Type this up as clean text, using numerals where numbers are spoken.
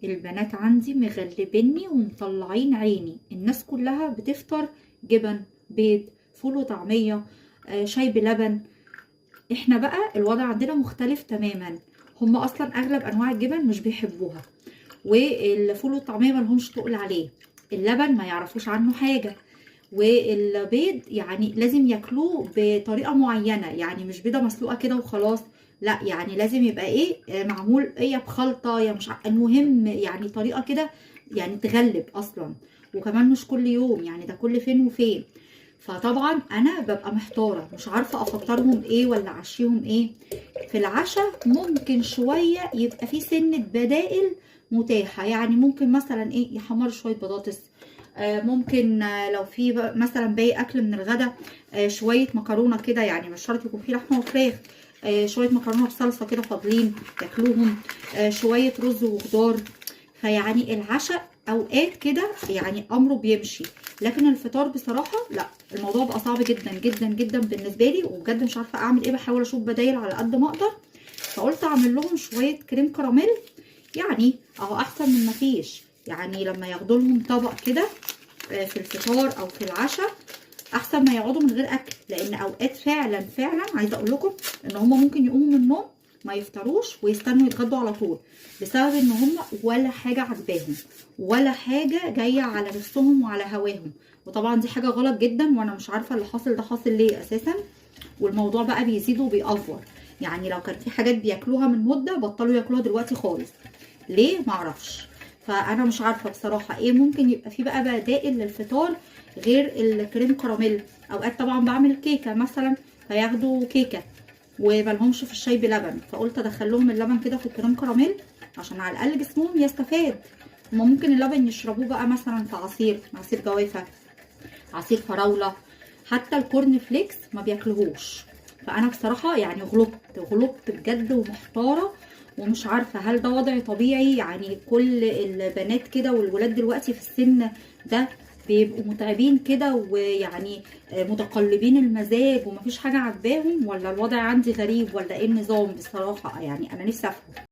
البنات عندي مغلبني ومطلعين عيني. الناس كلها بتفطر جبن، بيض، فول وطعمية، شاي بلبن. احنا بقى الوضع عندنا مختلف تماما. هم اصلا اغلب انواع الجبن مش بيحبوها، والفول والطعمية ملهمش تقل عليه، اللبن ما يعرفوش عنه حاجة، والبيض يعني لازم ياكلوه بطريقة معينة، يعني مش بيضة مسلوقة كده وخلاص، لا يعني لازم يبقى ايه، معمول ايه، يا بخلطة يا مش المهم يعني طريقة كده يعني تغلب اصلا. وكمان مش كل يوم، يعني ده كل فين وفين. فطبعا انا ببقى محتارة، مش عارفة افطرهم ايه ولا اعشيهم ايه. في العشاء ممكن شوية يبقى في سنة بدائل متاحة، يعني ممكن مثلا ايه، يحمروا شوية بطاطس، ممكن لو في مثلا باقي اكل من الغدا، شوية مكرونة كده، يعني مش شرط يكون في لحمة وفراخ، شوية مكرونة بصلصة كده فاضلين ياكلوهم، شوية رز وخضار. فيعني العشاء اوقات كده يعني امره بيمشي، لكن الفطار بصراحة لا، الموضوع بقى صعب جدا جدا جدا بالنسبة لي، وبجد مش عارفة اعمل ايه. بحاول اشوف بدايل على قد ما اقدر. فقلت اعمل لهم شوية كريم كراميل، يعني اهو احسن من ما فيش، يعني لما ياخدوا لهم طبق كده، في الفطار او في العشاء، احسن ما يقعدوا من غير اكل. لان اوقات فعلا فعلا عايزه اقول لكم ان هم ممكن يقوموا من النوم ما يفطروش ويستنوا يتغدوا على طول، بسبب ان هم ولا حاجة عجباهم ولا حاجة جاية على نفسهم وعلى هواهم. وطبعا دي حاجة غلط جدا، وانا مش عارفه اللي حاصل ده حاصل ليه اساسا. والموضوع بقى بيزيد وبيأفور، يعني لو كان في حاجات بياكلوها من مده بطلوا ياكلوها دلوقتي خالص، ليه معرفش. فانا مش عارفه بصراحة ايه ممكن يبقى في بقى بدائل للفطار غير الكريم كراميل. اوقات طبعا بعمل كيكة مثلا، فياخدوا كيكة ومالهمش في الشاي بلبن، فقلت ادخل لهم اللبن كده في الكريم كراميل عشان على الاقل جسمهم يستفاد. هما ممكن اللبن يشربوه بقى مثلا في عصير جوافه، عصير فراوله، حتى الكورن فليكس ما بياكلوهوش. فانا بصراحة يعني غلطت بجد ومحتاره، ومش عارفه هل ده وضع طبيعي، يعني كل البنات كده والولاد دلوقتي في السن ده بيبقوا متعبين كده، ويعني متقلبين المزاج ومفيش حاجة عجباهم، ولا الوضع عندي غريب، ولا ايه النظام بصراحة؟ يعني انا نفسي افهم.